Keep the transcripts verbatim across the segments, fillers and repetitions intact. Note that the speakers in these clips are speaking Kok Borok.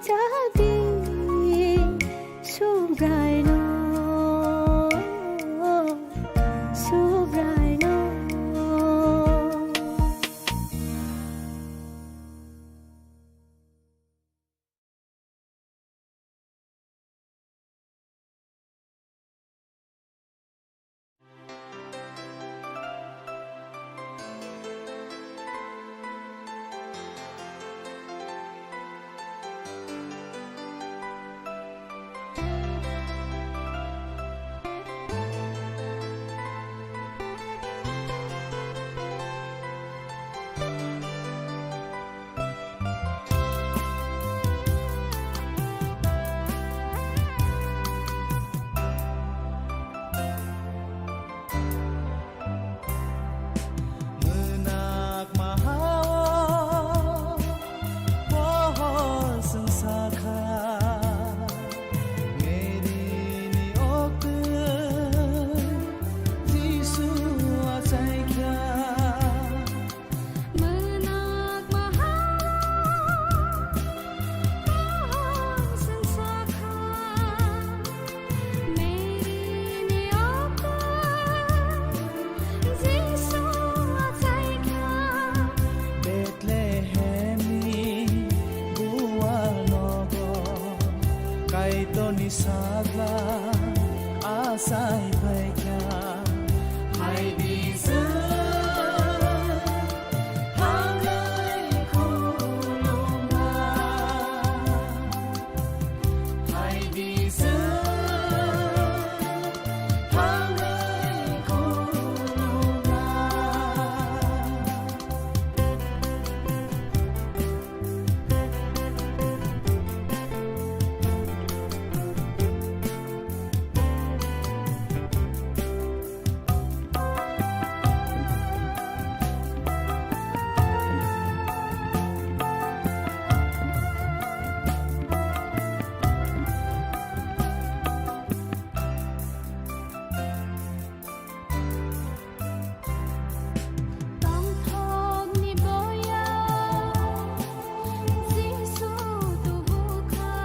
Jadi Subraino, Subraino. Mwnakma hao pohor swng sakha, Mary ni oktwi Jisu achaikha. Mwnakma hao pohor swng sakha, Mary ni oktwi Jisu achaikha. Bethlehem ni gual nogo Kaitor ni sajla achai phaikha. Hai di chwng thangwi khulumna. Hai di chwng thangwi khulumna. Tongthokni boya Jisu tubukha.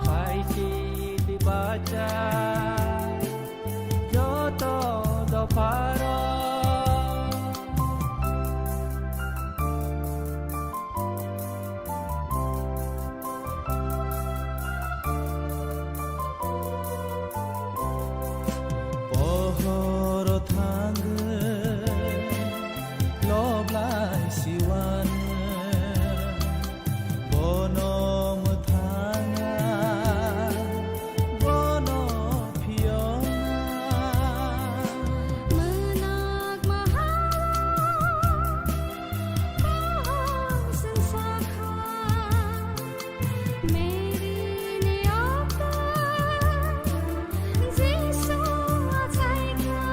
Hai sidi bachai joto dopharo. Pohoro thangwi loblai siwani, bono mwthangna, bono phiyokna. Mwnakma hao pohor swng sakha, Mary ni oktwi Jisu achaikha.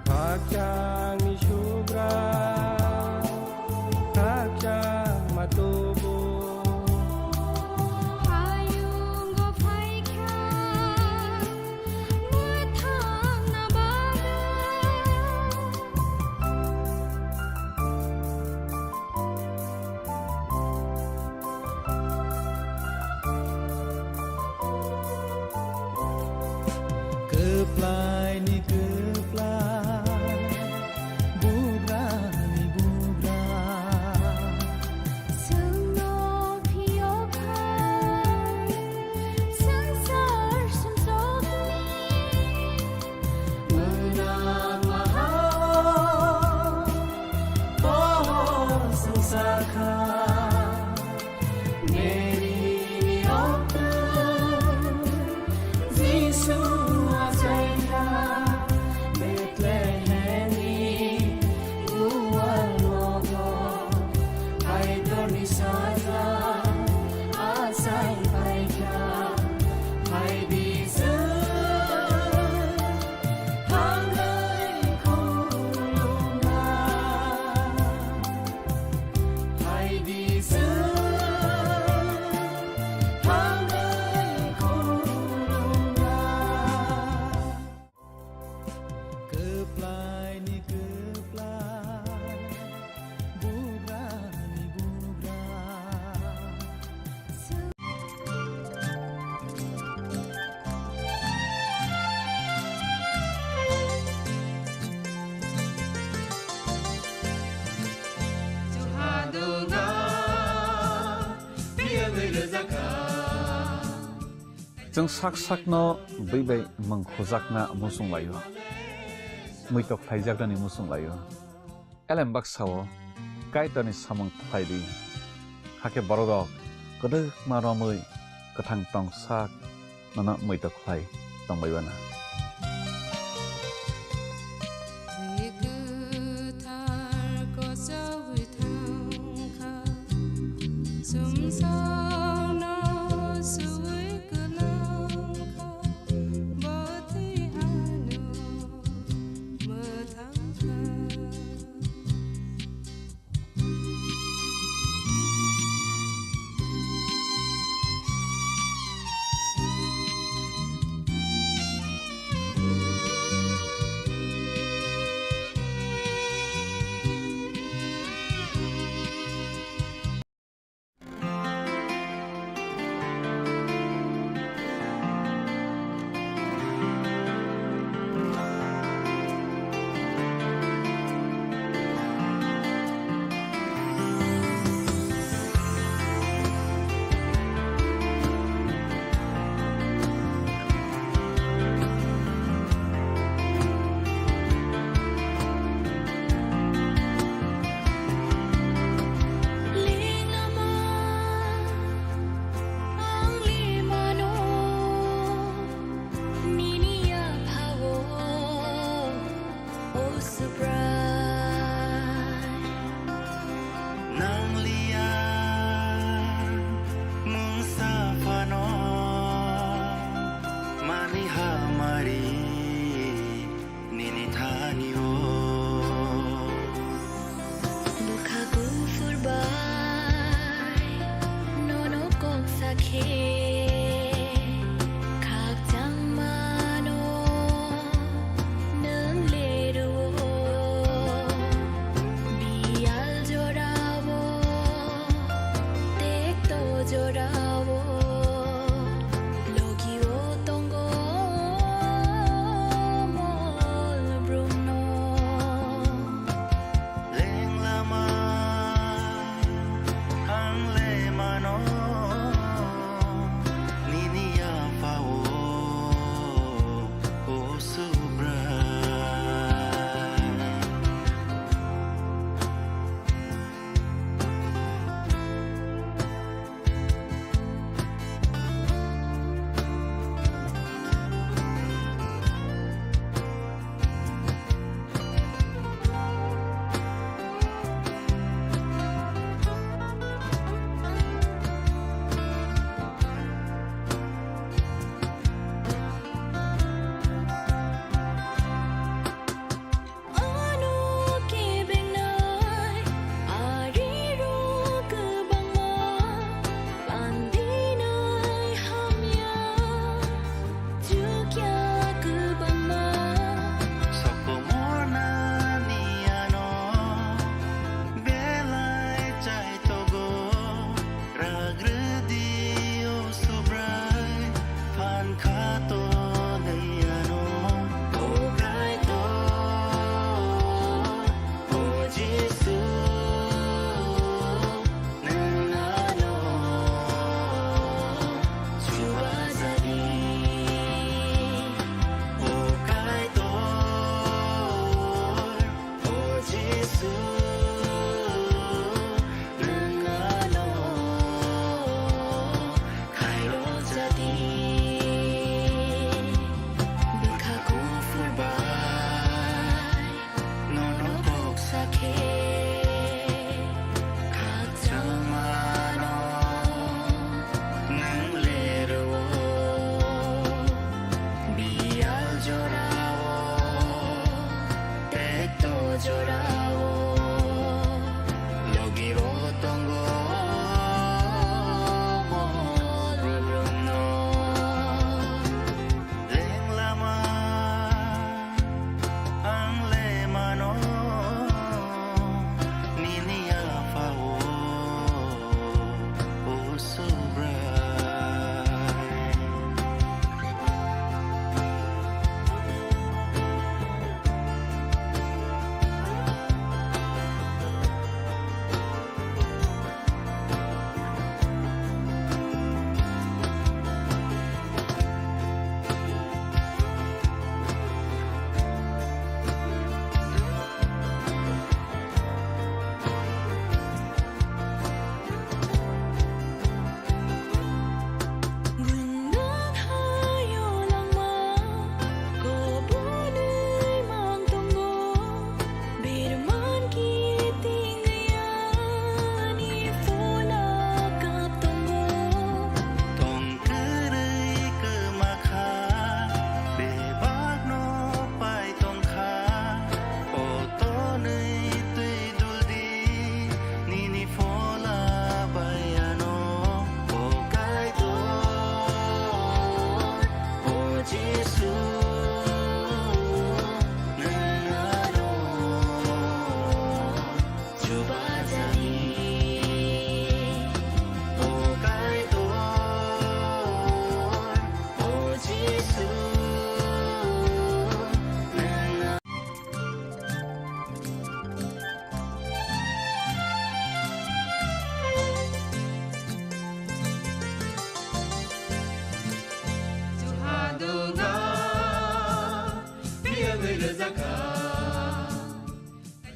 Khakchangni Subra, khakchangma tubu. Hayungo phaikha, mwthangna bagwi. Kwplaini kwplai, bugrani bugra. Chwngno phiyokha swngchar sumsokni. Mwnakma hao pohor swng sakha, Mary ni oktwi Jisu achaikha. Bethlehem ni gual nogo Kaitorni sajla achai phaikha. Hai di chwng thangwi khulumna. Chwng sak sakno bwi bai mwng khujakna muchung laio, muitok khlaijaknani muchung laio. Elem baksa-o Kaitorni samung khlai di, hakhe borok rok kwdwkma romwi kwthang tong sak nono muitok khlai tongbai bana. Twi kwthar kochogwi thangkha, chwngsaono suwi kwlangkha, bo twi ano mwthangkha.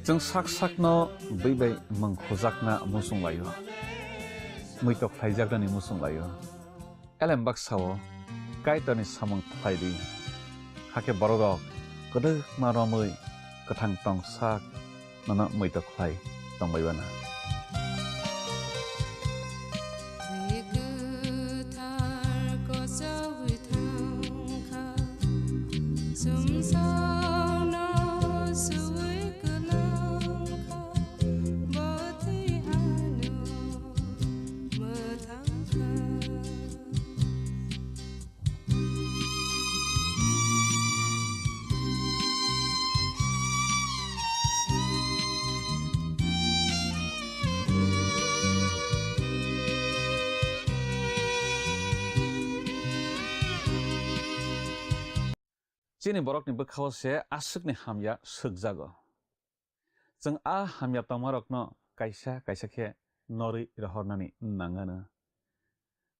Chwng sak sakno bwi bai mwng hujakna muchung laio, muitok khlaijaknani muchung laio. Elem baksa-o Kaitorni samung khlai di, hakhe bororok kwdwkma romwi kwthang tong sak nono muitok khlai tongbai uanw. Kwthar kochogwi thangkha, sumsokno suwi kwlangkha, bwtwi ano mwthangkha. Chini borokni bwkhao se aswkni hamya swkjago. Chwng a hamya tongmarokno kaisa kaisa khe norwi rohornani nangano.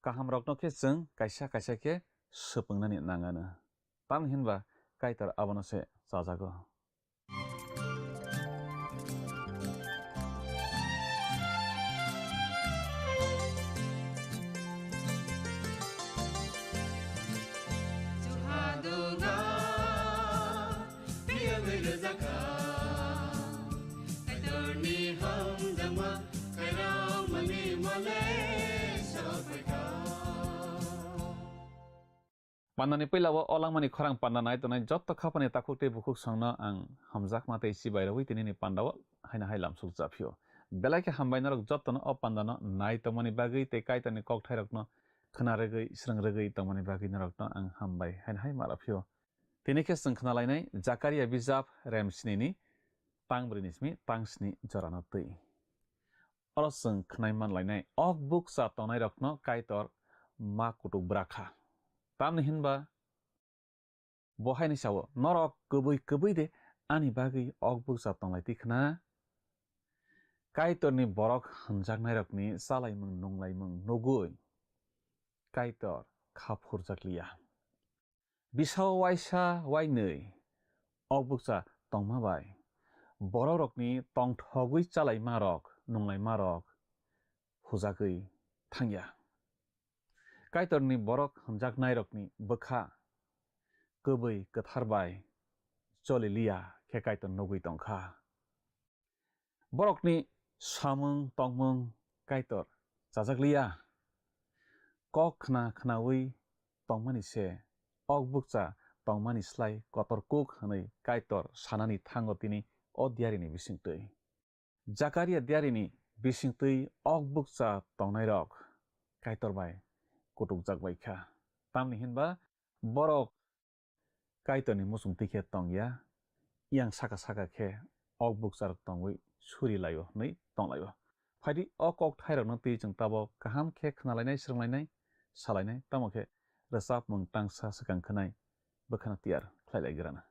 Kahamrokno khe chwng kaisa kaisa khe swpwngnani nangano. Tamni hinba Kaitor abono se chajago. Pandani puila o langmani khorang panda nai tongnai jotto khapani takhuk tei bukhuk songno ang hamjakma tei chibai rwui tinini pandao haino hai lamsuk japhio. Belai khe hambai norok jottono o pandano nai tongmani bagwi tei Kaitorni kokthairokno khna rwgwi, srwng rwgwi tongmani bagwi norokno ang hambai haino hai ma rwphio. Tini khe chwng khna lainai Jakaria bijap rem snini tang brwi ni simi tang sni jorano twi. Oro chwng khnai man lainai, ok bukcha tongnairokno Kaitor ma kutuk bwra kha. Tamni hinba bo haino sao, norok kwbwi kwbwi de ani bagwi ok bukcha tonglai twi khna? Kaitorni borok hwnjaknairokni chalaimung nunglaimung nugwi Kaitor kha phurjak liya. Bisao waisa wainwi ok bukcha tongma bai borokrokni tongthogwi chalaimarok, nunglaimarok hujagwi thangya. Kaitorni borok hwnjaknairokni bwkha kwbwi kwthar bai choli liya khe Kaitor nugwi tongkha. Borokni samung tongmung Kaitor chajak liya. Kok khna khnaui tongmani se, ok bukcha tongmani slai kotor kuk hwnwi Kaitor sanani thango tini o diarini bisingtwi. Jakaria diarini bisingtwi ok bukcha tongnairok Kaitor bai kutukjak bai kha. Tamni hinba borok Kaitorni muchung twi khe tong ya, yang saka saka khe ok bukcharok tongwi suri lai-o hwnwi tong lai-o. Phaidi o kok thairokno twi chwng tabok kaham khe khna lainai, srwng lainai, sa lainai, tamo khe rwchapmung tangsa swkang khwnai bwkhano tiyar khlai lai grana.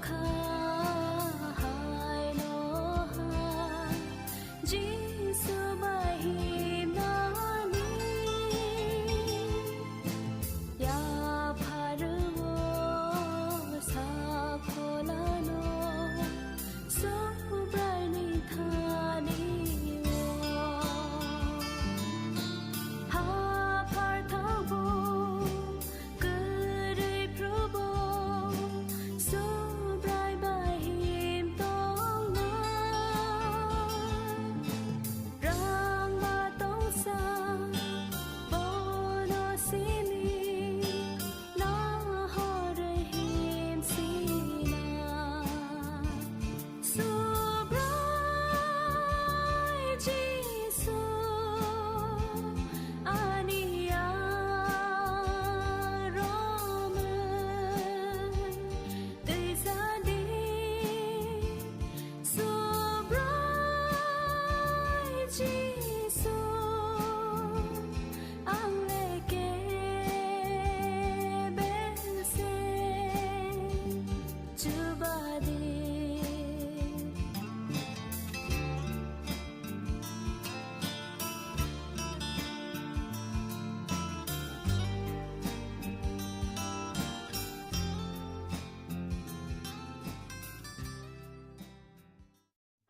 Kha haino ha Jisu bai himnani yapharwo sapholano Subraini thanio. Hapharthangbo kwrwi phrubo Subrai bai him tongna. Rang ba tongsa bono simi nahorwi him sina. Subrai Jisu ani aromwi twijadi. Subrai Jisu ang le kebeng se. Chubadi.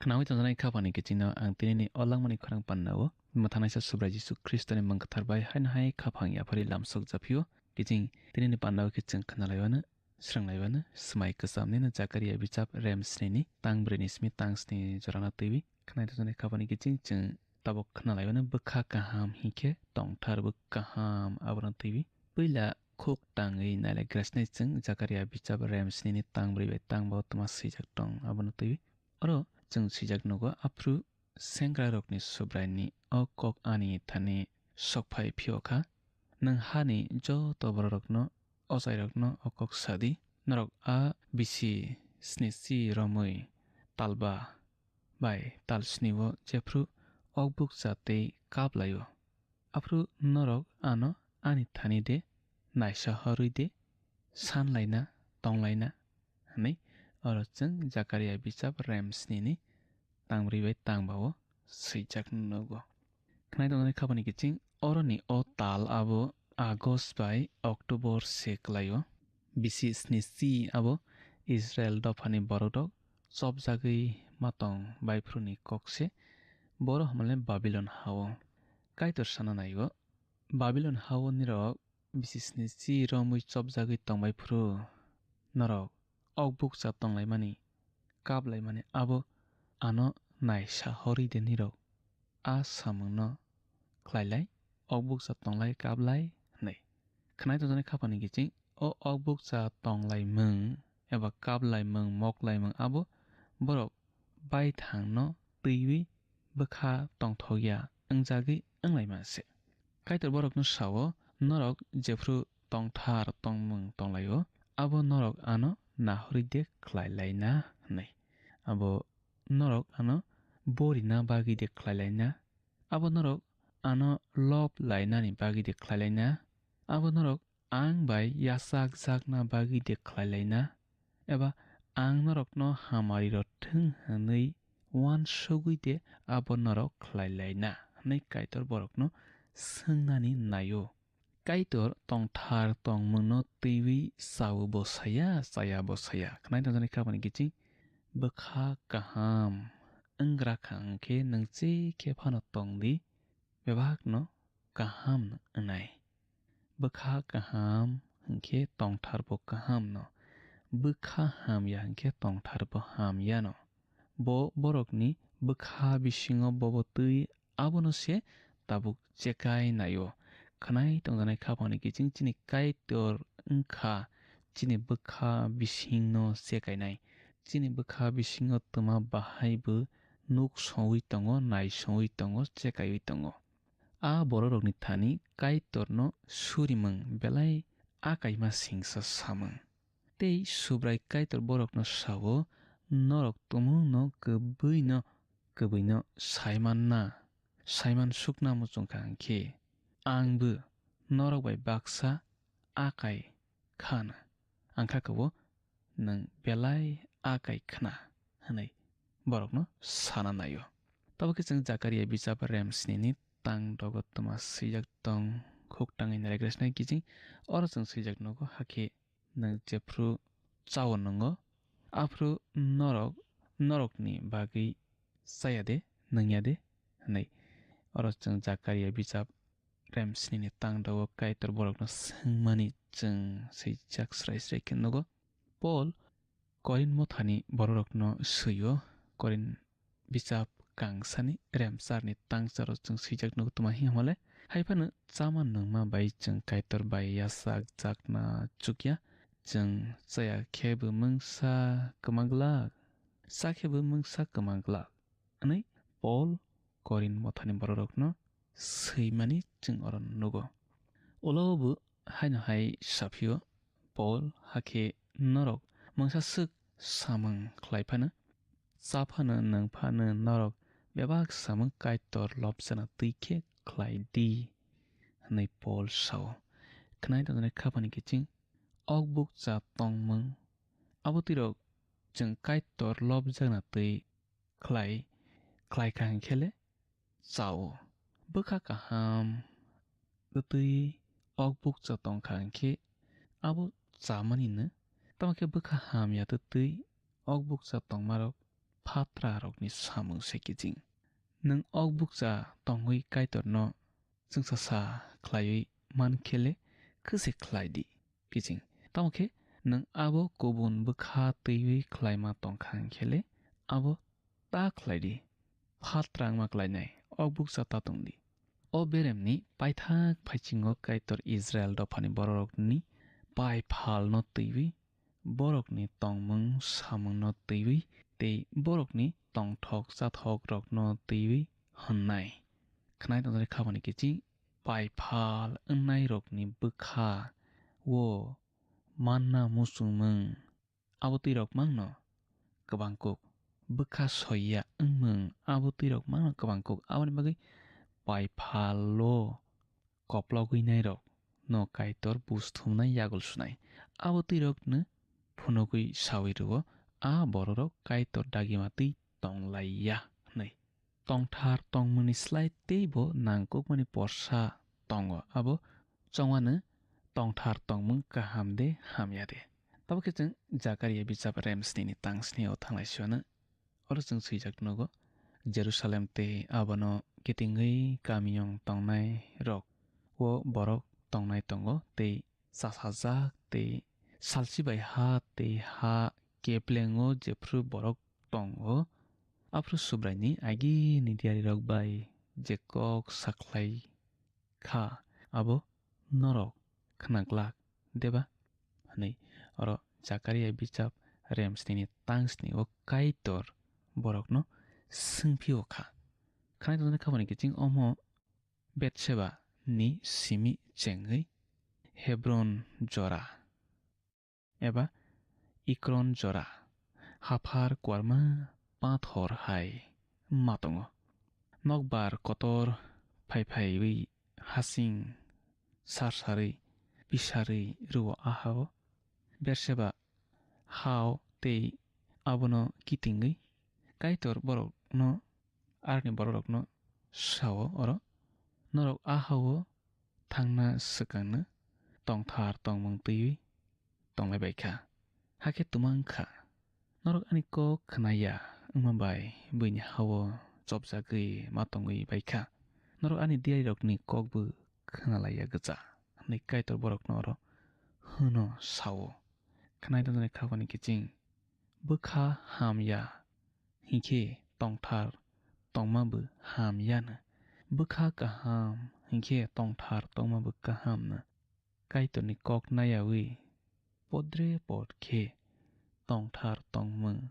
Khnaui tongjaknai khaphangni kichingno ang tinini o langmani khorang panna-o mwthangnaisa Subrai Jisu Khristoni mwng kwthar bai haino hai khaphang yaphari lamsok japhio. Kiching tinini panna-o khe chwng khnalaiwano, srwnglaibano, swmai kwcham nini Jakaria bichap rem snini tang brwini simi tang sni jorano twiwi khwnai tongjaknai khaphangni kiching chwng tabuk khwnalaibano bwkha kaham hinkhe tongthar bw kaham abono twiwi. Puila khuk tangwi nailaigrasnai chwng Jakaria bichap rem snini tang brwi bai tang bao twma swijak tong abono twiwi. Oro chwng swijak nugo, aphru sengrarokni Subraini o kok ani thani sokphai phiyokha. Nwng hani joto bororokno, ochairokno o kok sadi, norok a bisi snichi romwi talba bai tal snio jephru okbukcha tei kap laio. Aphru norok ano ani thani de naisa horwi de sanlaina tonglaina hwnwi oro chwng Jakaria bichap rem snini tang brwi bai tang bao swijak nugo. Khwnai tongjaknai khaphangni kiching oroni o tal abo August bai October se kwlaio. Bisi snichi abo Israel dophani borok rok chopjagwi ma tong baiphru ni kok se. Boro hwnmale Babilon hao. Kaitor sana naio, Babilon hao nirok bisi snichi romwi chopjagwi tongbai phuru norok okbukcha tonglaimani, kaplaimani abo ano naisa horwi de nirok a samungno khlailai, okbukcha tonglai kaplai hwnwi. Khwnai tongjaknai khaphangni kiching o okbukcha tonglaimung eba kaplaimung, moklaimung abo borok baithangno twiwi bwkha tongthokya wngjagwi wnglaima se. Kaitor borokno sao, norok jephru tongthar tongmung tonglaio, abo norok ano nahorwi de khlai laina hwnwi. Abo norok ano borina bagwi de khlai laina, abo norok ano lob lainani bagwi de khlai laina, abo norok ang bai yachakjakna bagwi de khlai laina, eba ang norokno hamari rw thung hwnwi uansugwi de abo norok khlai laina hwnwi Kaitor borokno swngnani naio. Kaitor tongthar tongmungno twiwi chao bo saya, chaya bo saya. Khwnai tongjaknai khaphangni kiching bwkha kaham wngrakha hwnkhe nwng che khe phano tong di, bebakno kaham wngnai. Bwkha kaham hwnkhe tongthar bo kaham no, bwkha hamya hwnkhe tongthar bo hamya no. Bo borokni bwkha bisingo bobo twi abono se tabuk chekai naio. Khwnai tongjaknai khaphangni kiching chini Kaitor wngkha chini bwkha bisingno chekainai. Chini bwkha bisingo twma bahai bo nuk songwi tongo, nai songwi tongo, chekaiwi tongo. A bororokni thani Kaitorno surimung belai a kaima singsa samung. Tei Subrai Kaitor borokno sao, norok tumungno kwbwino, kwbwino saimanna, saiman sukna muchungkha hwnkhe, angbo norok bai baksa a kai khana. Ang kha kabo nwng belai a kai khna," hwnwi borokno sana naio. Tabuk khe chwng Jakaria bijap rem snini tang dogo twma swijak tong, khuk tangwi nairegresnai kijing. Oro chwng swijak nogo, hakhe nwng jephru chao nwngo, aphru norok norokni bagwi chaya de, nungya de? Hwnwi. Oro chwng Jakaria bijap rem snini tang dogo Kaitor borokno swngmani chwng swijak srai srai khe nugo. Pol Korin mothani bororokno swi-o, Korin bijap kangsani remsarni tangsaro chwng swijak nugo tuma hi hwnmale, hai phano chama nungma bai chwng Kaitor bai yachak jakna chukya, chwng chaya khe bo mungsa kwma glak, cha khe bo mungsa kwma glak, hwnwi Pol Korin mothani bororokno swimani chwng oro nugo. Ulo bo haino hai saphio, Pol, hakhe norok mungsa swk samung khlai phano, cha phano, nung phano norok bebak samung Kaitor lobjana twi khe khlai di, hwnwi Pol sao. Khwnai tongjaknai khapani kiching, ok bukcha tongmung, abo twirok chwng Kaitor lobjakna twi khlai, khlai kha hwn khe le chao. Bwkha kaham twi ok bukcha tong kha hwn khe abo chamani no. Tamo khe bwkha hamya twi ok bukcha tongmarok phatrarokni samung se kiching. Nwng ok bukcha tongwi Kaitorno chwngsa sa khlaiwi man khe le khwse khlai di. Kiching. Tamo khe nwng abo kubun bwkha twiwi khlaima tong kha hwn khe le abo ta khlai di. Phatrangma klainai, ok bukcha ta tong di. O beremni paithak phaichingo Kaitor Israel dophani bororokni pai phalno twiwi, borokni tongmung samungno twiwi tei borokni tongthok chathokrokno twiwi hwnnai. Khwnai tongjaknai khapani kiching pai phal wngnairokni bwkha o manna muchungmung, abo twirok mangno kwbang kuk. Bwkha soiya wngmung, abo twirok mangno kwbang kuk. Aboni bagwi pai phalo koplogwi nairok no Kaitor buj thumnai yagul sunai. Abo twirokno phunugwi saui rwo, a bororok Kaitor dagima twi tonglaiya hwnwi. Tongthar tongmungni slai teibo nangkukmani porsa tongo, abo chongmano tongthar tongmung kaham de hamya de. Tabuk khe chwng Jakaria bijap rem snini tang sni o thanglai siwano. Oro chwng swijak nugo, Jerusalem tei abono kitingwi kamiyung tongnai rok o borok tongnai tongo tei chasajak tei salchi bai ha tei ha keplengo jephru borok tongo, aphuru Subraini agini diyarirok bai je kok sakhlai kha, abo norok khna glak deba? Hwnwi oro Jakaria bijap rem snini tang sni o Kaitor borokno swngphio kha. Khwnai tongjaknai khapani kiching omo Betseba ni simi chengwi Hebron jora eba Ikron jora haphar kuarma pathor hai ma tongo. Nokbar kotor phai phaiwi hasing sarsarwi pisarwi rwo ahao Berseba hao tei abono kitingwi Kaitor borokno Aroni bororokno sao oro, norok a hao thangna swkangno tongthar tongmung twiwi tonglai bai kha. Hakhe tuma wng kha, norok ani kok khna ya wngma bai buini hao chopjagwi ma tongwi bai kha. Norok ani diyarirokni kokbo khna lai ya gwcha, hwnwi Kaitor borokno oro hwno sao. Khwnai tongjaknai khapani kiching bwkha ham ya hinkhe tongthar tongma bo ham yano. Bwkha kaham hinkhe tongthar tongma bo kaham no. Kaitorni kok nayawi podre pod khe tongthar tongmung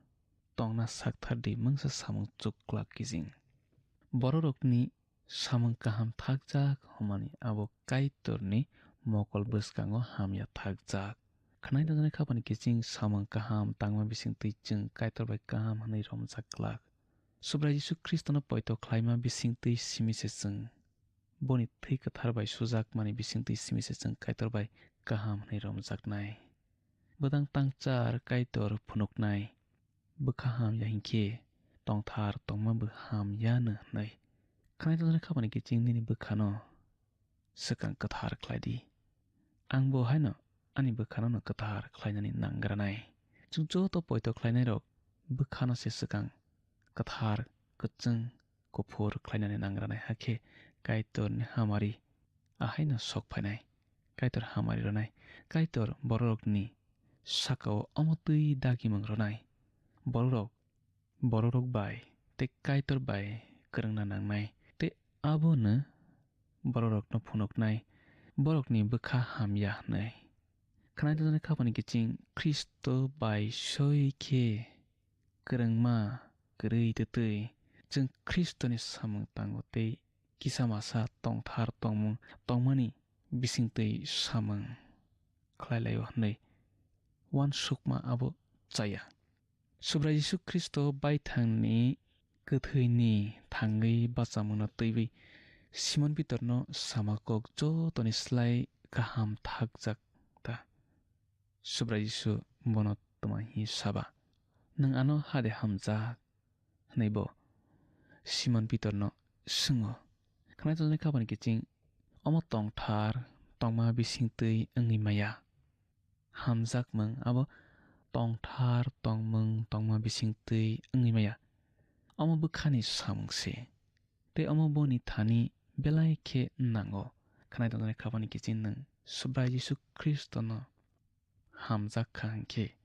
tongna sakthar di mungsa samung chuklak kijing. Bororokni samung kaham thakjak hwnmani abo Kaitorni mokol bwskango hamya thakjak. Khwnai tongjaknai khapani kiching samung kaham tangma bisingtwi chwng Kaitor bai kaham hwnwi romjak glak. Subrai Jisu Khristono poito khlaima bisingtwi simi se chwng boni thwi kwthar bai sujakmani bisingtwi simi se chwng Kaitor bai kaham hwnwi romjaknai. Bwdang tangchar Kaitor phunuknai, bwkha hamya hinkhe tongthar tongma bo hamya no hwnwi. Khwnai tongthoknai khapani kiching nini bwkhano swkang kwthar khlai di. Ang bo haino ani bwkhano no kwthar khlainani nangranai. Chwng joto poito khlainairok bwkhano se swkang kwthar, kwchwng, kuphur khlainani nangranai, hakhe Kaitorni hamari ahaino sok phainai. Kaitor hamari rwnai. Kaitor bororokni sakao omo twi dagimung rwnai. Bororok, bororok bai tei Kaitor bai kwrwngna nangnai. Tei abono bororokno phunuknai, borokni bwkha hamya hwnwi. Khwnai tongthoknai khapani kiching Khristo bai soi khe kwrwngma kwrwi twtwi chwng Khristoni samung tango tei kisa masa tongthar tongmung tongmani bisingtwi samung khlai laio hwnwi uansukma abo chaya. Subrai Jisu Khristo baithangni kwthwini thangwi bachamungno twiwi Simon Pitorno sama kok jotoni slai kaham thakjak ta. Subrai Jisu bono tma hi saba, "Nwng ano hade hamjak?" hwnwi bo Simon Pitorno swngo. Khwnai tongthoknai khapani kiching omo tongthar tongma bisingtwi wngwi maya. Hamjakmung abo tongthar tongmung tongma bisingtwi wngwi maya. Omo bwkhani samung se. Tei omo boni thani belai khe nango. Khwnai tongthoknai khapani kiching nwng Subrai Jisu Khristono hamjak kha hinkhe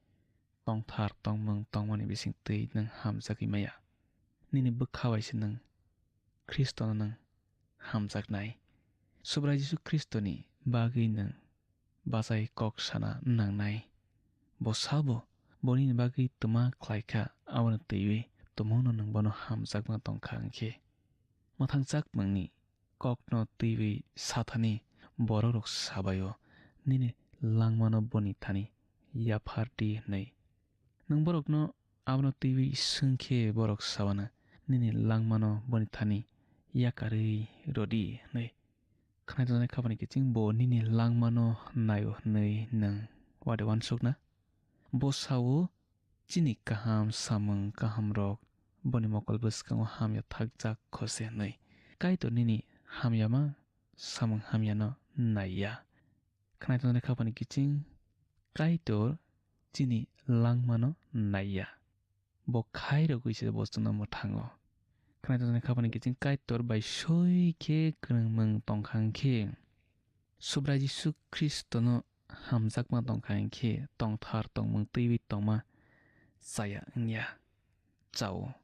tongthar tongmung tongmani bisingtwi nwng hamjagwi maya. Nini bwkha bai se nwng Khristono nwng hamjaknai. Subrai Jisu Khristoni bagwi nwng bachai kok sana nangnai. Bo sabo bo nini bagwi twma khlai kha, aboni twiwi tumungno nwng bono hamjakma tong kha hinkhe. Mwthangjakmungni kokno twiwi sathani bororok sabaio, "Nini langmano boni thani yaphar di," hwnwi. Nwng borokno abono twiwi swng khe borok sabana, "Nini langmano boni thani yakarwi rw di," hwnwi. Khwnai tongthoknai khapani kiching bo nini langmano naio hwnwi nwng wade uansukna? Bo sao, "Chini kaham samung kahamrok boni mokol bwskango hamya thakjak kho se," hwnwi. Kaitor nini hamyama samung hamyano naiya. Khwnai tongthoknai khapani kiching Kaitor chini langmano naiya. Bo khairogwi se bo chwngno mwthango. Khwnai tongthoknai khapani kiching Kaitor bai soi khe kwrwngmung tong kha hinkhe, Subrai Jisu Khristono hamjakma tong kha hinkhe tongthar tongmung twiwi tongma chaya wngya, chao.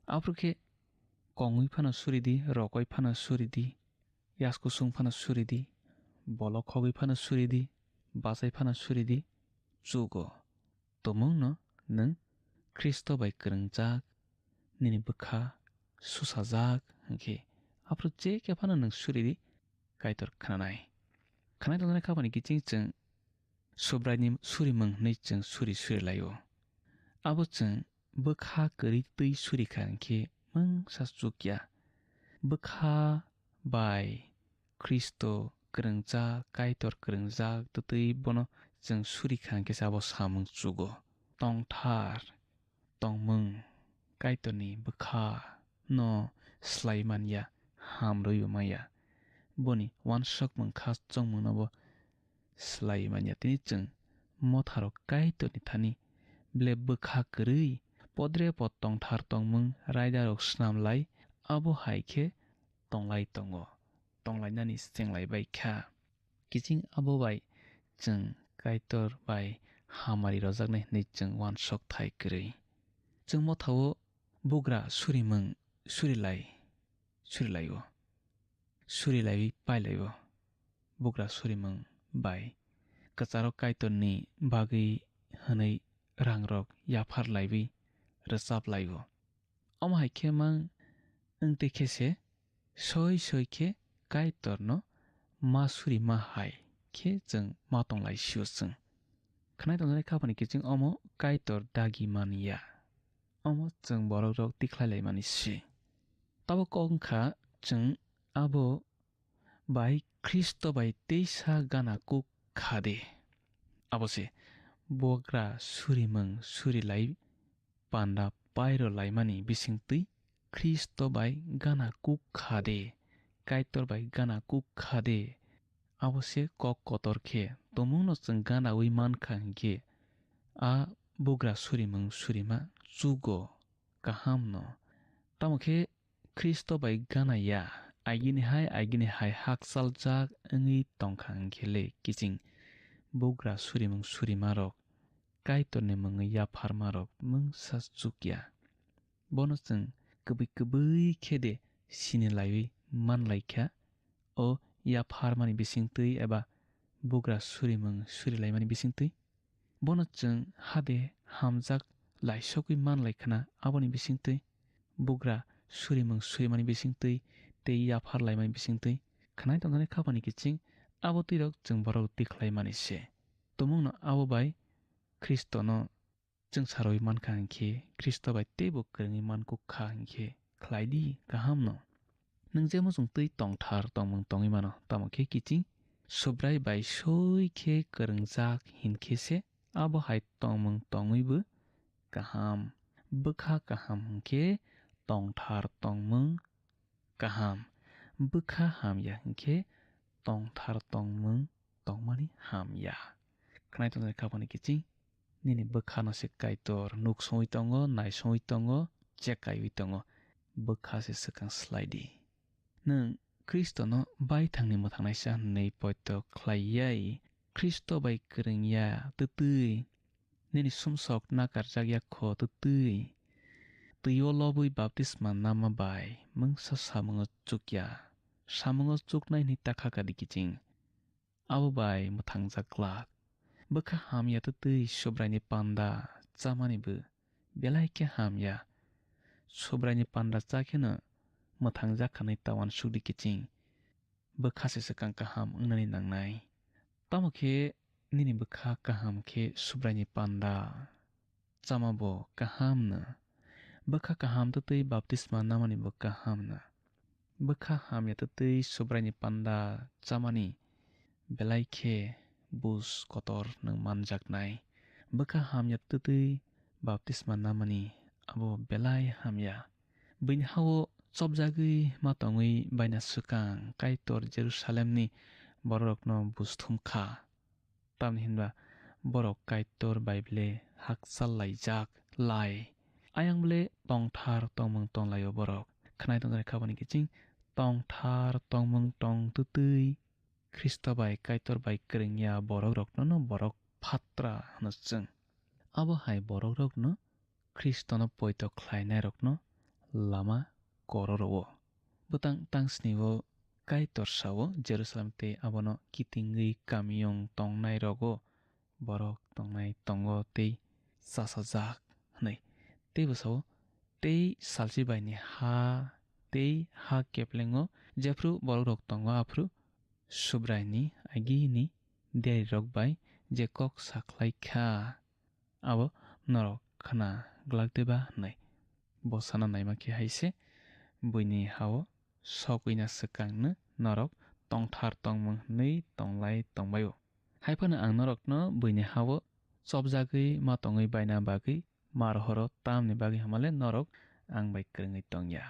Aphuru khe kongwi phano suri di, rokoi phano suri di, yaskusung phano suri di, bolok khogwi phano suri di, bachai phano suri di, chugo. Tumungno nwng Khristo bai kwrwngjak, nini bwkha susajak hinkhe, aphuru je khe phano nwng suri di, Kaitor khnanai. Khwnai tongthoknai khapani kiching chwng Subraini surimung hwnwi chwng suri suri laio. Abo chwng bwkha kwrwi twi suri kha hinkhe mungsa chukya. Bwkha bai Khristo kwrwngjak, Kaitor kwrwngjak twtwi bono chwng suri kha hinkhe se abo samung chugo. Tongthar tongmung Kaitorni bwkha no slai manya, ham rwio manya. Boni uansukmung kha chongmungno bo slai manya. Tini chwng motharok Kaitorni thani ble bwkha kwrwi podre pod tongthar tongmung raidarok snam lai, abo hai khe tonglai tongo, tonglainani chenglai bai kha. Kiching abo bai chwng Kaitor bai hamari rojaknai hwnwi chwng uansuk thai kwrwi. Chwng mothao bugra surimung surilai, surilaio. Surilaiwi pailaio. Bugra surimung bai kwcharo Kaitorni bagwi hwnwi rangrok yaphar laiwi rwchap laio. Omo hai khe mang wng twi khe se soi soi khe Kaitorno ma suri ma hai khe chwng ma tong lai sio chwng. Khwnai tongjaknai khapani kiching omo Kaitor dagi man ya. Omo chwng borok rok tikhlai lai mani se. Tabuk kok wng kha chwng abo bai Khristo bai teisa gana kuk kha de. Abo se bugra surimung surilai panda pairo laimani bisingtwi Khristo bai gana kuk kha de, Kaitor bai gana kuk kha de, abo se kok kotor khe tomungno chwng ganaui man kha hinkhe, a bugra surimung surima chugo kaham no. Tamo khe Khristo bai gana ya, agini hai, agini hai hakchal jak wngwi tong kha hinkhe le kiching bugra surimung surima rok Kaitorni mungwi yapharma rok mungsa chukya. Bono chwng kwbwi kwbwi khe de sini laiwi man lai kha. O yapharmani bisingtwi eba bugra surimung surilaimani bisingtwi. Bono chwng hade hamjak laisogwi man lai khna aboni bisingtwi. Bugra surimung surimani bisingtwi tei yaphar laimani bisingtwi. Khnai tongthani khapani kiching abo twirok chwng borok tikhlai mani se. Tumungno abo bai Khristono chwng sarwi man kha hinkhe, Khristo bai teibo kwrwngwi man kuk kha hinkhe, khlai di kaham no. Nwng je muchung twi tongthar tongmung tongwi mano, tamo khe kiching Subrai bai soi khe kwrwngjak hinkhe se, abo hai tongmung tongwibo kaham. Bwkha kaham hinkhe tongthar tongmung kaham. Bwkha hamya hinkhe tongthar tongmung tongmani hamya. Khnai tongthani khapani kiching, nini bwkhano se Kaitor nuk songwi tongo, nai songwi tongo, chekaiwi tongo. Bwkha se swkang slai di. Nwng Khristono baithangni mwthangnaisa hwnwi poito khlai yai, Khristo bai kwrwng ya twtwi, nini sumsok nakarjak ya kho twtwi, twi-o lobwi baptisma nama bai mungsa samungo chukya, samungo chuknai hwnwi ta kha kadi kiching. Abo bai mwthangjak glak. Bwkha hamya twtwi Subraini panda chamani bo belai khe hamya. Subraini panda cha kheno mwthangjak khanai ta uansuk di kiching. Bwkha se swkang kaham wngnani nangnai. Tamo khe nini bwkha kaham khe Subraini panda chama bo kaham no. Bwkha kaham twtwi baptisma namani bo kaham no. Bwkha hamya twtwi Subraini panda chamani belai khe bus kotor nwng manjaknai. Bwkha hamya twtwi baptisma namani abo belai hamya. Buini ha-o chopjagwi ma tongwi baina swkang Kaitor Jerusalemni bororokno bus thum kha. Tamni hinba borok Kaitor bai ble hakchal laijak lai. Ayang ble tongthar tongmung tonglaio borok. Khnai tongthani khabani kiching tongthar tongmung tong twtwi Khristo bai Kaitor bai kwrwngya borokrokno no borok phatra hwno chwng. Abo hai borokrokno Khristono poito khlainairokno lama kororo-o. Bwtang tangsni-o Kaitor sao Jerusalem tei abono kitingwi kamiyung tongnairok-o borok tongnai tongo tei chasajak hwnwi. Teibo sao, tei salchibaini ha tei ha keplengo jephru borokrok tongo aphru Subraini agini diarirok bai je kok sakhlai kha. Abo norok khna glak de ba hwnwi. Bo sana naima khe hai se, buini ha-o sokwi na swkang no norok tongthar tongmung hwnwi tonglai tongbai-o. Hai phano ang norokno buini ha-o chopjagwi ma tongwi baina bagwi ma rohoro, tamni bagwi hwnmale norok ang bai kwrwngwi tong ya.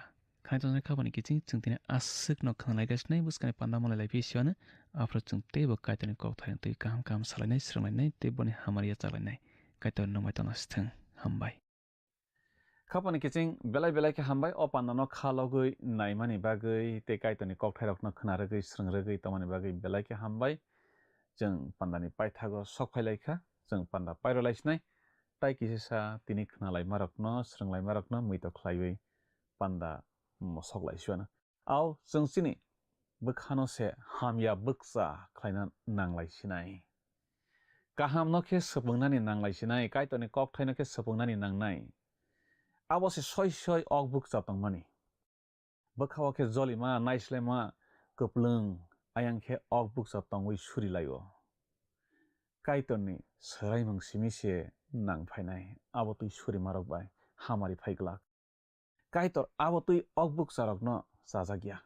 Khaitoni khabani kiching chwng tini aswkno khwnalai gasinai bwskangni panda malai lai phi siwano. Aphuru chwng teibo Kaitorni kokthairok twi kaham kaham salainai, swrwnglainai tei boni hamari yachak lainai. Kaitor nwng bai tongna sithwng. Hambai. Khapani kiching belai belai khe hambai o pandano kha logwi naimani bagwi tei Kaitorni kokthairokno khna rwgwi swrwng rwgwi tongmani bagwi belai khe hambai. Chwng pandani paithago sok phai lai kha, chwng panda pairo lai sinai. Tai kisa sa tini khna laimarokno, swrwng laimarokno muitok khlaiwi panda mosok lai siwano. Ao chwng chini bwkhano se hamya bwkcha khlaina nang lai sinai. Kahamno khe swpwngnani nang lai sinai, Kaitorni kokthaino khe swpwngnani nangnai. Abo se soi soi ok bwkcha tongmani. Bwkha-o khe jolima, naislema, kwplwng, ayang khe ok bwkcha tongwi suri lai-o. Kaitorni swraimung simi se nang phainai, abo twi surimarok bai hamari phai glak. Kaitor abo twi ok bwkcharokno chajak ya.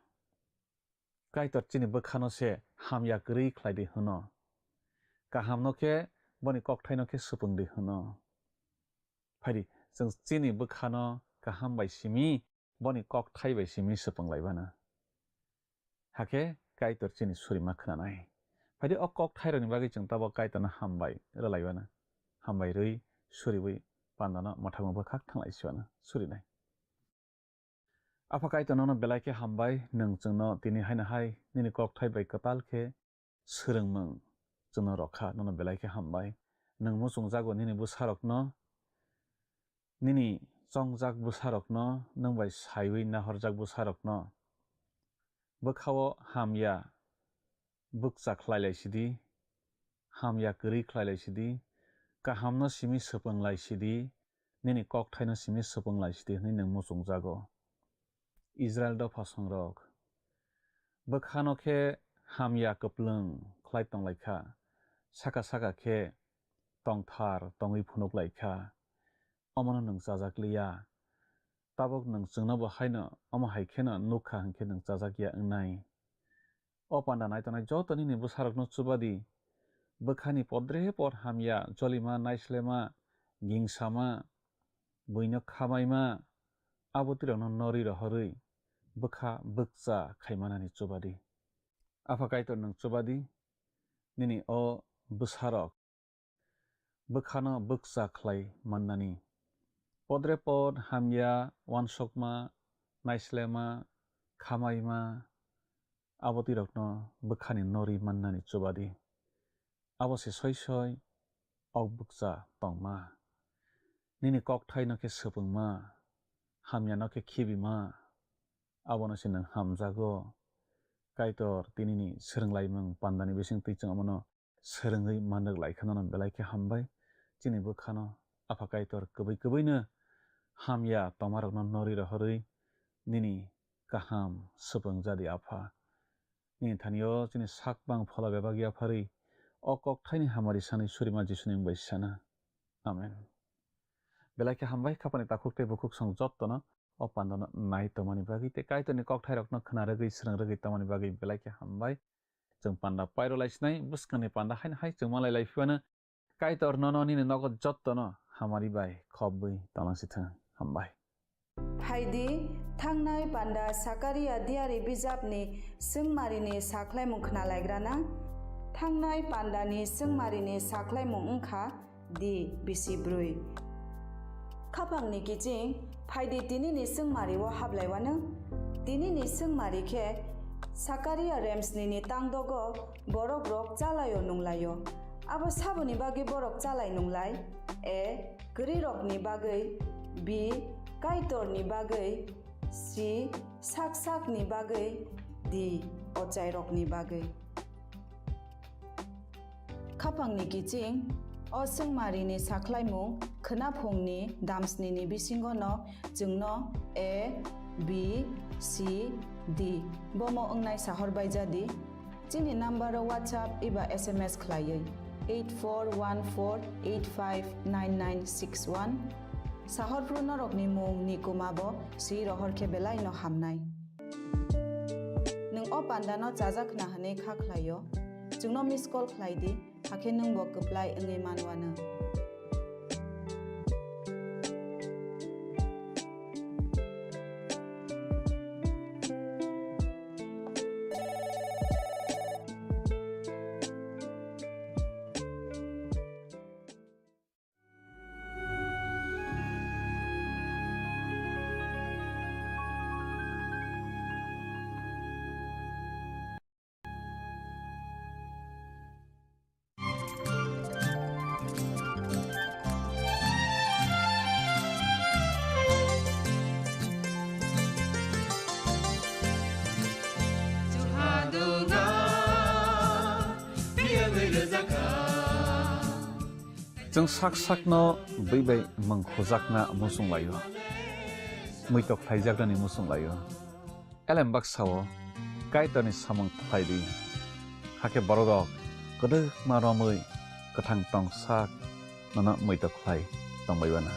Kaitor chini bwkhano se hamya kwrwi khlai di hwno. Kahamno khe boni kokthaino khe swpwng di hwno. Phaidi, chwng chini bwkhano kaham bai simi, boni kokthai bai simi swpwng laibana. Hakhe Kaitor chini surima khwnanai. Phaidi o kokthairokni bagwi chwng tabok Kaitorno hambai rwlaibana. Hambai rwi suriwi pandano mwthangwi bwkhak thanglai siwana surinai. Apha Kaitor nono belai khe hambai, nwng chwngno tini haino hai nini kokthai bai kwtal khe swrwngmung chwngno rwkha, nono belai khe hambai. Nwng muchungjago nini bwsarokno, nini chongjak bwsarokno, nwng bai saiwi nahorjak bwsarokno. Bwkhao hamya bwkcha khlai lai sidi, hamya kwrwi khlai lai sidi, kahamno simi swpwng lai sidi, nini kokthaino simi swpwng lai sidi hwnwi nwng muchungjago. Israil dophasongrok bwkhano khe hamya kwplwng khlai tong lai kha, saka saka khe tongthar tongwi phunuk lai kha, omono nwng chajak liya. Tabok nwng chwngno bo haino omo hai kheno nuk kha hwn khe nwng chajak ya wngnai. O panda nai tongnai joto nini bwsarokno chuba di. Bwkhani podre pod hamya, jolima, naislema, gingsama, buino khamaima, abo twirakno norwi rohorwi bwkha bwkcha khaimanani chuba di. Apha Kaitor nwng chuba di, nini o bwsarok bwkhano bwkcha khlai mannani. Podre pod hamya, uansukma, naislema, khamaima, abo twirakno bwkhani norwi mannani chuba di. Abo se soi soi ok bwkcha tongma. Nini kokthaino khe swpwngma, hamyano khe khibima, abono se nwng hamjago. Kaitor tinini swrwnglaimung pandani bisingtwi chwng omono swrwngwi manrwk lai kha, nono belai khe hambai. Chini bwkhano Apha Kaitor kwbwi kwbwino hamya tongmarokno norwi rohorwi nini kaham swpwng jadi Apha. Nini thani-o chini sak bang phola bebak yapharwi o kokthaini hamari sanwi surima Jisuni mung bai sana. Amen. Belai khe hambai khapani takhuk tei bukhuk song jottono o pandano nai tongmani bagwi tei Kaitorni kokthairokno khna rwgwi, srwng rwgwi tongmani bagwi belai khe hambai. Chwng panda pairo lai sinai, bwskangni panda haino hai chwng malai lai phiyano Kaitor nono nini nogo jottono hamari bai khobwi tonglangsithwng. Hambai. Phaidi, thangnai panda Sakaria diari bijapni swngmarini sakhlaimung khnalaigrana. Thangnai pandani swngmarini sakhlaimung wngkha di bisi brwi. Khapangni kiching, phaidi tinini swngmario hablaiwano. Tinini swngmari khe Sakaria remsnini tangdogo borokrok chalaio nunglaio. Abo saboni bagwi borok chalai nunglai? A. Kwrwirokni bagwi, B. Kaitorni bagwi, C. Sak sakni bagwi, D. Ochairokni bagwi. Khapangni kiching, o swngmarini sakhlaimung khwnaphungni damsnini bisingono chwngno A, B, C, D bomo wngnai sahor baijadi. Chini number-o WhatsApp eba S M S khlaiwi eight four one four eight five nine nine six one. Sahorphru norokni mung ni kuma bo swi rohor khe belai no hamnai. Nwng o panda no chajak khna hwnwi kha khlaio, chwngno miss call khlai di, hakhe nwng bo kwplai wngwi manwano. Chwng sak sakno bwi bai mung khujakna muchung laio, muitok khlaijaknani muchung laio. Elem baksa-o Kaitorni samung khlai di, hakhe bororok kwdwkma romwi kwthang tong sak nono muitok khlai tongbai bana.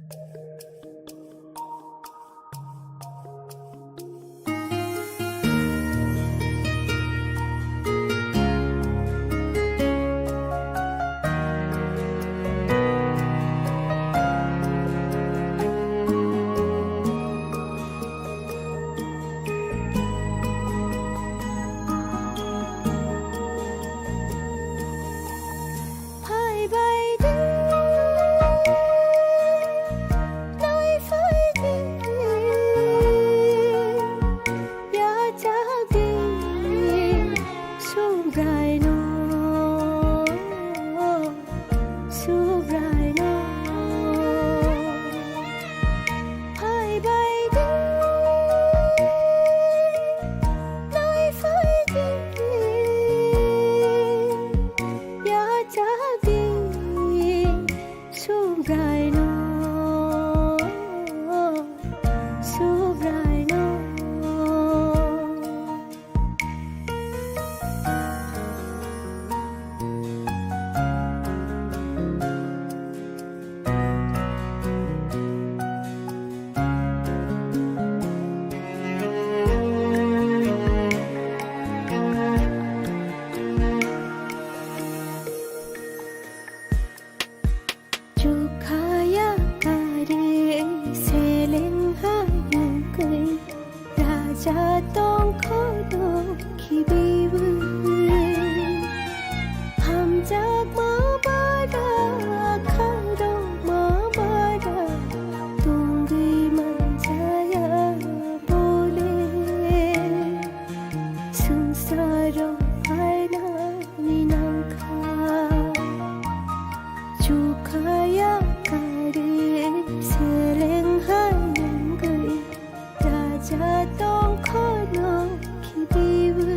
Phai bai di, nai phai di, yachak di, Subraino, Subraino. Phai bai di, nai phai di, yachak di, Subraino, Subraino. Chukhaya kari seleng hai nungkui, raja tongkhono khibiwi. Hamjakma bara, khairokma bara, tongwi manjaya bole. Swngcharo phainani nangkha. Chukhaya kari seleng hai nungwi, raja tongkhono khibiwi.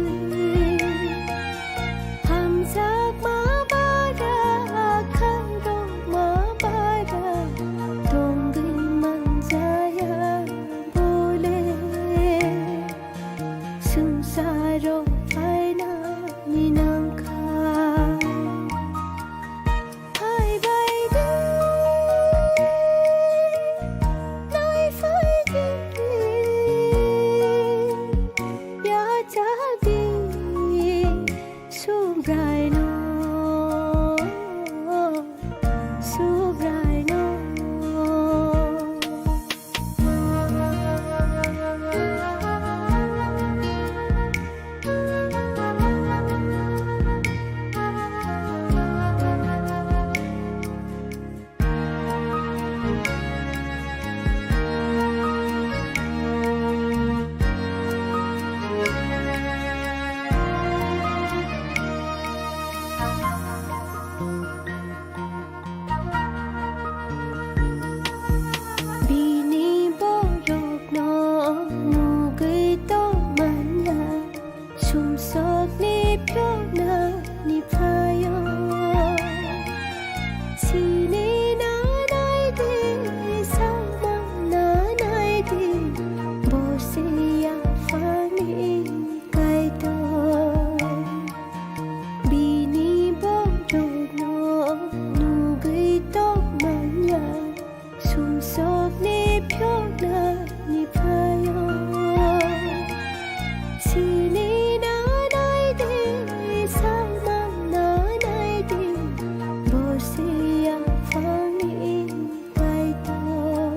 Hamjakma bara, khairokma bara, tongwi manjaya bole. Swngcharo phainani nangkha. Phai bai di, nai phai di, yachak di, Subraino, Subraino. Bini borokno nugwi tongmanya, sumsokni phiyoknani phaio. Sini nanai de, samang nanai de, bo se yaphangni Kaitor. Bini borokno nugwi tongmanya, sumsokni phiyoknani phaio. Sini nanai de, samang nanai de, bo se yaphangni Kaitor.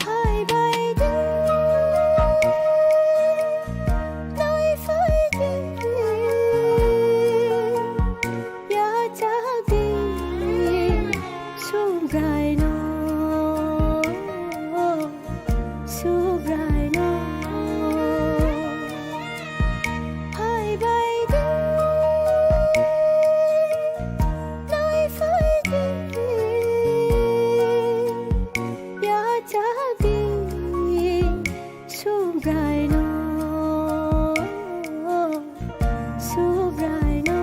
Phai bai di, nai phai di, yachak di, Subraino, Subraino. Phai bai di, nai phai di, yachak di, Subraino, Subraino.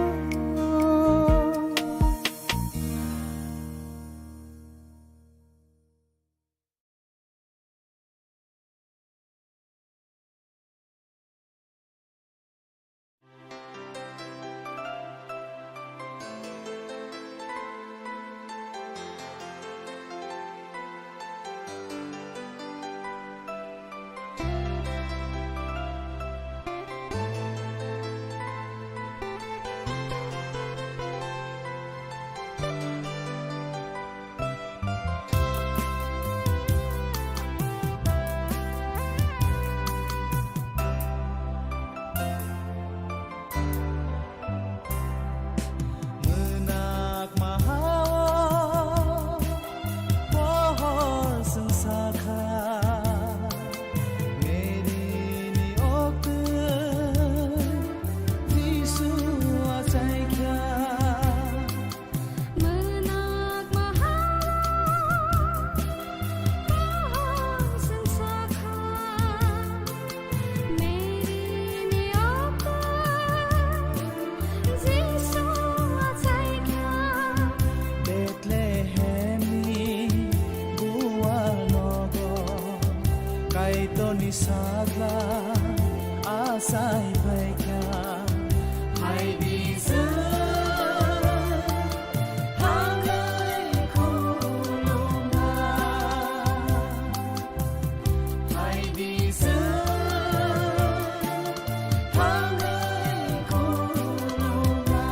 Ni sakla asai phaikha, hai bijak thangwi khulumna, hai bijak thangwi khulumna.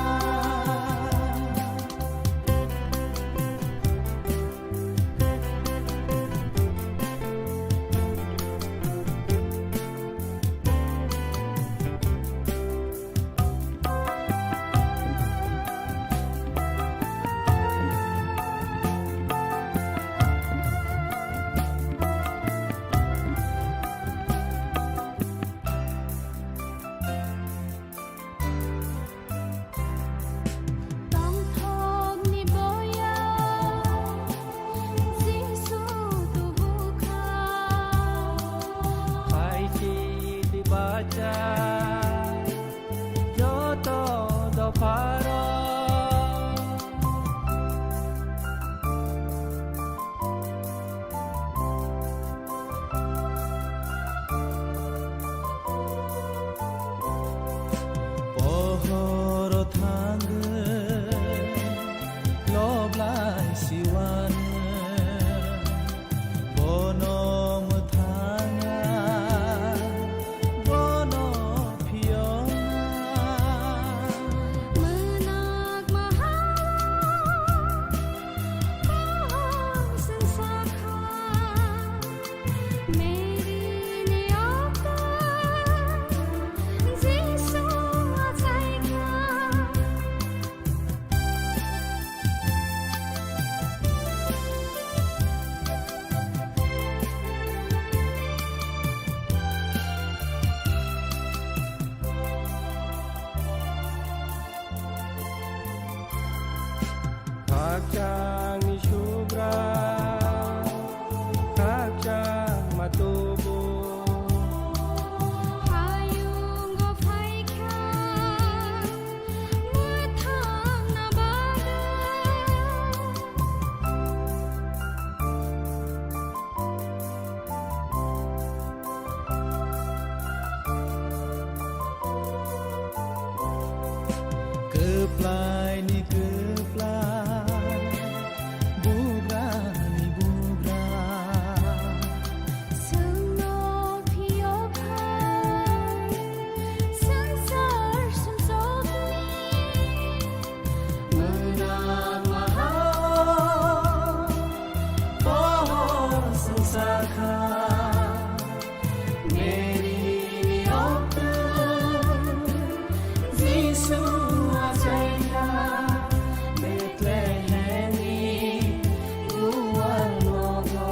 Tongthokni boya Jisu tubu kha. Hai sidi bacha joto dopharo. Pohoro thangwi loblai siwano, bono mwthangna, bono phiyokna. Mwnakma hao Bohor swngsa kha, Mary ni okto Jisu achai kha. Khakchangni subra, khakchangma tubu. Hayungo phaikha, mwthangna bagwi. Kwplaini kwplai, bugrani bugra. Chwngno phiyokha swngchar sumsokni. Mwnakma hao Bohor swngsa kha, Mary ni okto Jisu achai kha. Bethlehemni gual nogo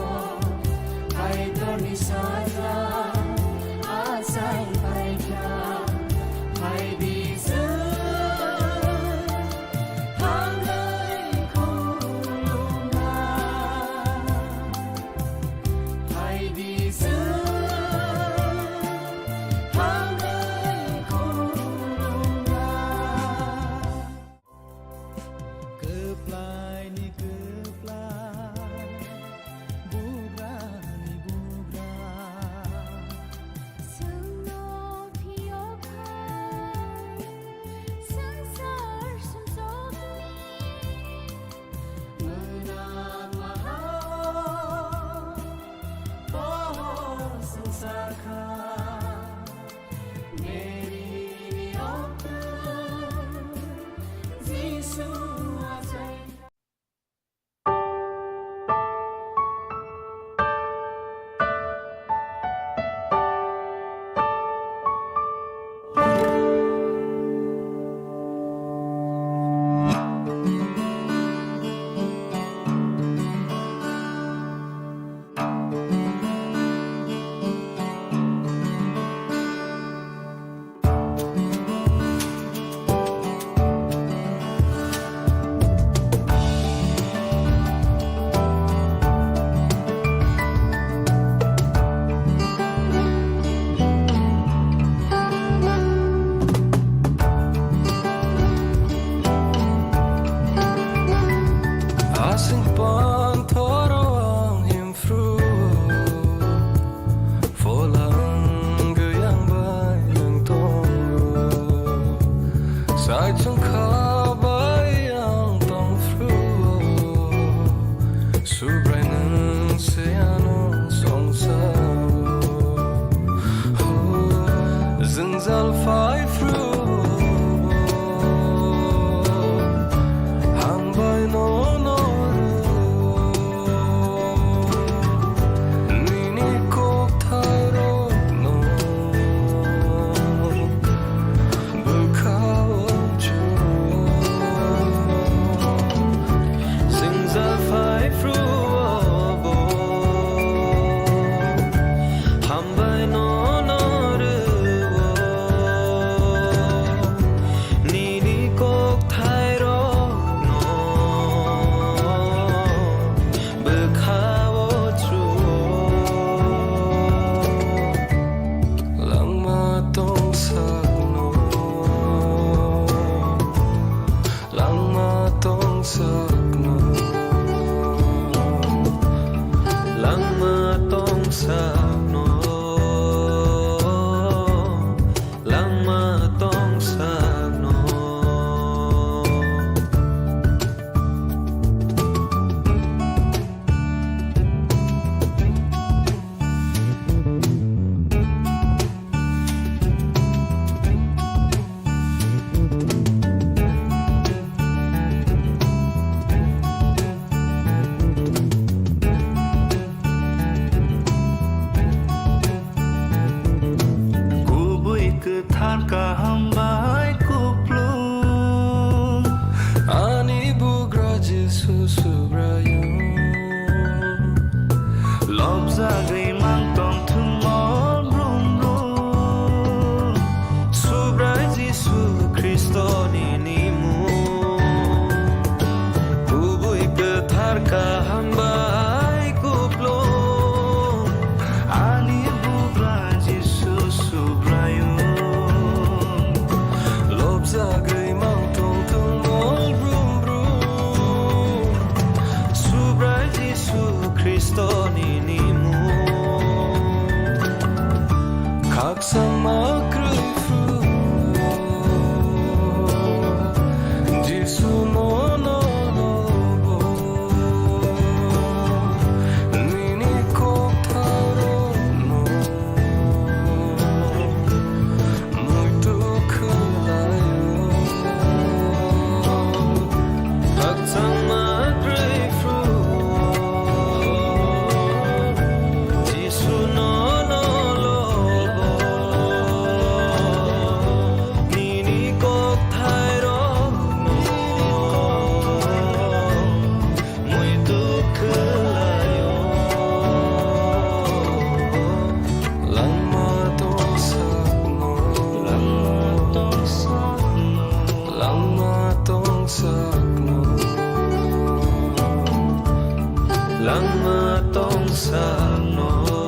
Kaitorni sajla achai phaikha, hai bijak thangwi khulumna, hai bijak thangwi khulumna. Kwplaini kwplai, bugrani bugra. Chwngno phiyokha swngchar sumsokni. Mwnakma hao Bohor swngsa kha, Mary ni okto Jisu achai. kaham bai kuplu. Ani bugra Jisu Subraiyung, lobjagwi mangtong thwngmo brum brum. Subrai Jisu Khristo nini mung, kubui kwthar kaham bai kuplu. Ani bugra Jisu Subraiyung, lobjagwi mangtong thwngmo brum brum. Subrai Jisu Khristo nini mung, khakchangma kwrwi phru. Jisu nono lobo, nini kokthairokno muitu khwlaio. Khakchangma kwrwi phru, Jisu nono lobo, nini kokthairokno muitu khwlaio. Langma tongsakno, langma tongsakno, langma tongsakno, langma tongsakno.